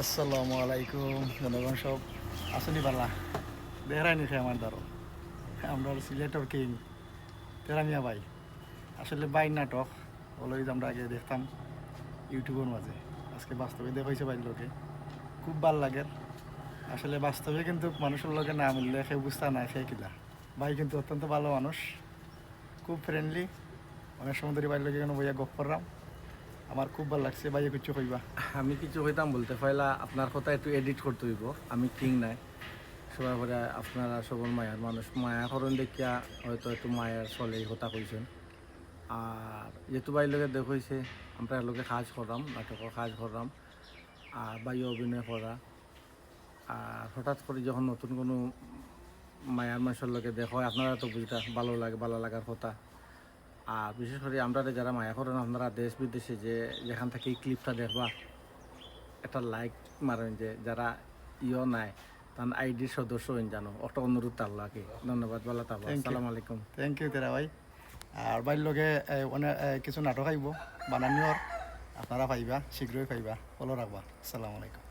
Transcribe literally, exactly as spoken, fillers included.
আসসালামু আলাইকুম জনগণ সব, আছইন নি ভালা? দেখরায় নি কে আমার দারো, আমরার সিলেটর কিং তেরা মিয়া ভাই। আসলে ভাইর নাটক always আমরা আগে দেখতাম YouTube-অর মাঝে, আজকে বাস্তবে দেখা অইছে ভাইর লগে, খুব ভালা লাগের। আসলে বাস্তবে কিন্তু মানুষর লগে না মিললে কেউ বুঝতা নায় কে কিলা। ভাই কিন্তু অত্যন্ত ভালা মানুষ, খুব friendly। অনেক সময় ধরি ভাইর লগে এখানো বইয়া গপ কররাম, আমার খুব ভালা লাগছে। ভাইয়ে কিচ্ছু কইবা? আমি কিছু কইতাম বলতে, পয়লা আপনার কথা একটু edit করতে অইবো। আমি কিং নায়, সবাই করে আপনারা সবর মায়ার মানুষ, মায়া করইন দেখিয়া হয়তো একটু মায়ার ছলে ই কথা কইছইন। আর যেহেতু ভাইর লগে দেখা অইছে, আমরা এর লগে কাজ কররাম, নাটকো কাজ কররাম, আর ভাইও অভিনয় করা। আর হঠাৎ করি যখন নতুন কুনু মায়ার মানুষর লগে দেখা অয়, আপনারা তো বুঝতা, ভালা লাগে, ভালা লাগার কথা। আর বিশেষ করি আমরারে যারা মায়া করইন, আপনারা দেশ বিদেশে যে যেখান থাকি এই clip-টা দেখবা, একটা like মারইন, যে যারা ইয়ো নায়, তান ID-র সদস্য অইন জানো, একটা অনুরোধ থাকলো আর কি। ধন্যবাদ, ভালা থাকবা। Thank you। আসসালামু আলাইকুম। Thank you তেরা ভাই। আর ভাইর লগে, এ, অনে-, এ, কিছু নাটক আইবো, বানানি অর, আপনারা পাইবা, শীঘ্রই পাইবা। Follow রাখবা। আসসালামু আলাইকুম।